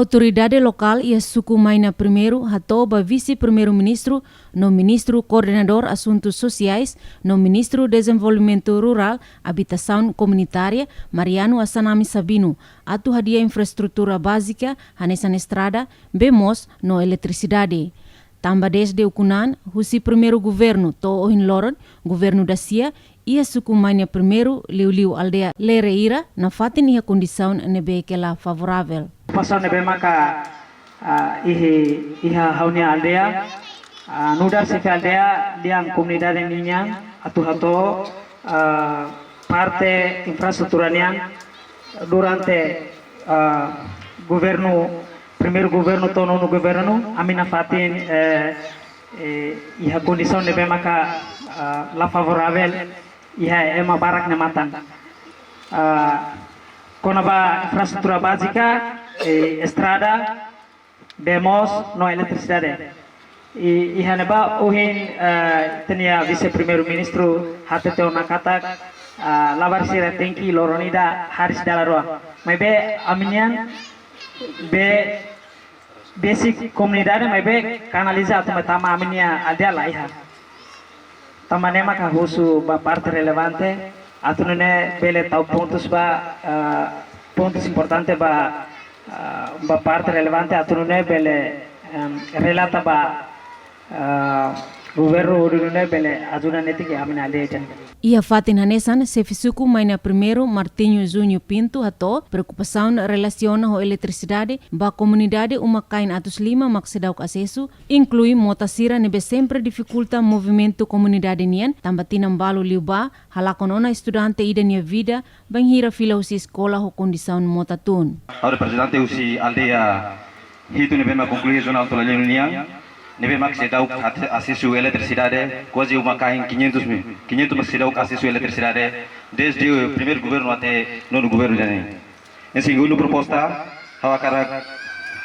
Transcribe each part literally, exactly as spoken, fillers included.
Autoridade lokál iha suku Maina Primeiru hato'o ba Vise-Primeiru-Ministru no Ministru Koordenadór Asuntu Sosiais no Ministru Dezenvolvimentu Rurál, Abitasaun Komunitária, Mariano Assanami Sabino, atu hadi'a infraestrutura bázika hanesan estrada, bee moos no eletrisidade. Tanba dezde ukun-an, husi primeiru governu to'o ohin loron, governu dasia, iha suku Maina Primeiru, liuliu aldeia Lereira, nafatin iha kondisaun ne'ebé ke la favoravel. Preokupasaun ne'ebé maka, ah, iha, iha ha'u-nia aldeia, ah, nu'udar xefe aldeia, lian komunidade ninian, atu hato'o, ah, parte infraestrutura nian durante, ah, governu, primeiru governu to'o nonu governu, ami nafatin, eh, eh, iha kondisaun ne'ebé maka, ah, la favoravel iha ema barak nia matan. Ah, kona-ba infraestrutura bázika, eh, estrada, bee moos no eletrisidade. I, iha ne'ebá ohin, eh, ita-nia Vise-Primeiru-Ministru hatete ona katak, ah, labarik sira tenke loron ida hariis dala rua. Maibé ami-nian bee besik komunidade maibé kanaliza atu mai tama ami-nia aldeia laiha. Tanba ne'e maka husu ba parte relevante, atu nune'e bele tau pontus ba, eh, pontus importante ba, eh, ba parte relevante, atu nune'e bele, em, relata ba, eh, governu hodi nune'e bele ajuda netik ami-nia aldeia ida-ne'e. Iha fatin hanesan, xefe suku Maina Primeiru, Martinho Júnior Pinto, hato'o preokupasaun relasiona ho eletrisidade ba komunidade uma-kain atus lima mak seidauk asesu, inklui mota sira ne'ebé sempre difikulta movimentu komunidade nian, tanba tinan balu liubá halakon ona estudante ida nia vida, bainhira fila husi eskola ho kondisaun mota tun. Ha'u reprezentante husi aldeia hitu ne'ebé mak konklui zona Alto Lalino nian, ne'ebé mak seidauk ate-, asesu eletrisidade, kuaze uma-kain quinhentos mil, quinhentos mak seidauk asesu eletrisidade, dezde primeiru governu até nonu governu ida-ne'e. Em segundo proposta, ha'u hakarak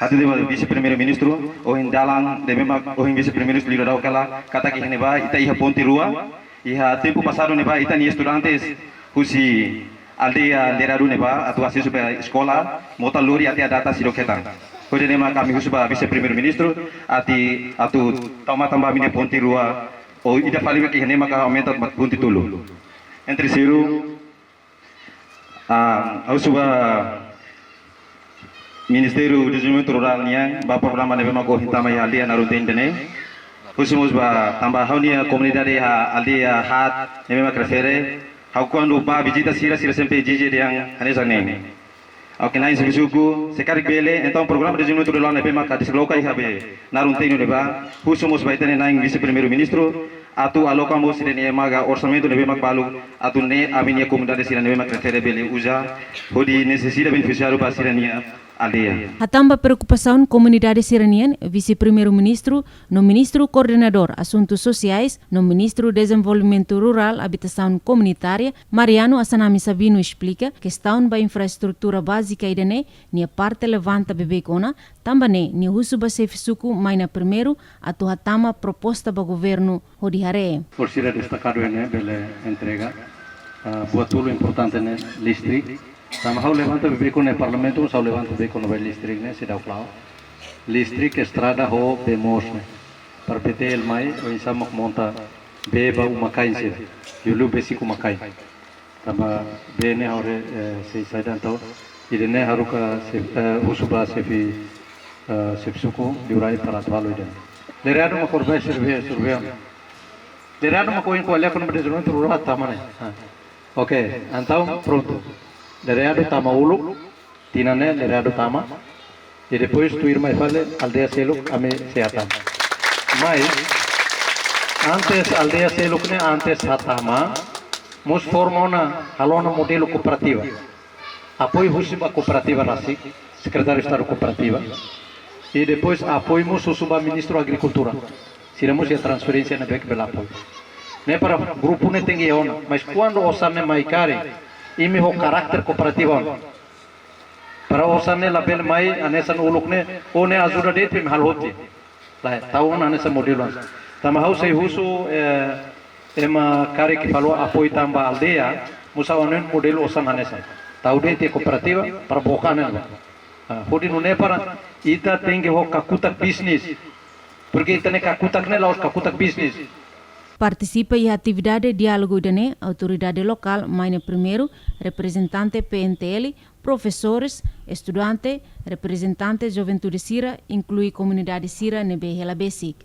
hatete ba Vise-Primeiru-Ministru, ohin dalan ne'ebé mak ohin Vise-Primeiru-Ministru liurai daudaun hela, katak iha ne'ebá ita iha ponte rua, iha tempu pasadu ne'ebá ita-nia estudantes husi aldeia Leradu ne'ebá atu asesu ba eskola, mota lori até à data seidauk hetan. Hodi nune'e mak ami husu ba Vise-Primeiru-Ministru, ati atu tau matan ba ami-nia ponte rua, ou ida fali mak iha ne'e maka aumenta ba ponte tolu. Em terceiro, ah, ha'u husu ba Ministériu Dezenvolvimentu Rurál nian ba programa ne'ebé mak ohin tama iha aldeia Narun-Teni ida-ne'e. Husu mós ba tanba ha'u-nia komunidade iha aldeia haat ne'ebé mak refere. Ha'u kuandu bá vizita sira, sira sempre ezije dehan hanesan ne'e. Oke, na'in xefe suku, se karik bele, entaun programa dezenvolvimentu rurál ne'ebé maka dezblokia iha be Narun-Teni ne'ebá, husu mós ba ita-nia na'in Vise-Primeiru-Ministru, atu aloka mós sira-nia ema ka orsamentu ne'ebé mak balu, atu nune'e ami-nia komunidade sira ne'ebé mak refere bele uza, hodi nesesita benefisiáriu ba sira-nia aldeia. Hatán ba preokupasaun komunidade sira-nian, Vise-Primeiru-Ministru no Ministru Koordenadór Asuntu Sosiais no Ministru Dezenvolvimentu Rurál Abitasaun Komunitária, Mariano Assanami Sabino esplika, kestaun ba infraestrutura bázika ida-ne'e, nia parte levanta beibeik ona, tanba ne'e, nia husu ba xefe suku Maina Primeiru, atu hatama proposta ba governu hodi haree. Por sira destakadu ne'e bele entrega, ah, buat tolu importante ne'e listrik. Tanba ha'u levanta beibeik ona iha parlamentu, ha'u levanta beibeik ona ba listrik ne'e, seidauk la'o. Listrik, estrada ho bee moos ne'e. Para bee teel mai, oinsá mak monta bee ba uma-kain sira. Liuliu besik uma-kain. Tanba bee ne'e ha'u haree, eh, sei saida entaun. Ida-ne'e haruka xef-, eh, husu ba xefe, eh, xefe suku liurai para atu halo ida-ne'e. Leradu mak horibainhira bee, survei. Leradu mak ohin ko'alia kona-ba dezenvolvimentu rurál tama ne'e. Ah. Oke, entaun prontu. Leradu tama uluk, tinan ne'e Leradu tama. I depois tuirmai fali aldeia seluk ami sei hatama. Mas, antes aldeia seluk ne'e antes hatama, mós forma ona, halo ona modelu kooperativa. Apoiu husi ba kooperativa rasik, Sekretáriu Estadu Kooperativa. I depois apoiu mós husu ba Ministru Agrikultura. Sira mós iha transferénsia ne'ebé ke bele apoiu. Ne'e para grupu ne'e tenke ona, mas kuandu osan ne'e mai karik, imi ho karakter kooperativa ona. Para osan ne'e labele mai hanesan uluk ne'e, o ne'e ajuda de'it imi halo hotu. Lae, tau ona hanesan modelu hanesan. Tanba ha'u sei husu, eh, ema karik fó apoiu tan ba aldeia, mós ha'u hanoin modelu osan hanesan. Tau de'it iha kooperativa, para boka ne'e ba. Hodi nune'e para ita tenke ho kakutak bisnis. Porke ita-nia kakutak ne'e la'ós kakutak bisnis. Partisipa iha atividade diálogu ida-ne'e autoridade lokál, Maine Primeiru, reprezentante P N T L, profesores, estudante, reprezentante juventude sira, inklui komunidade sira ne'ebé hela besik.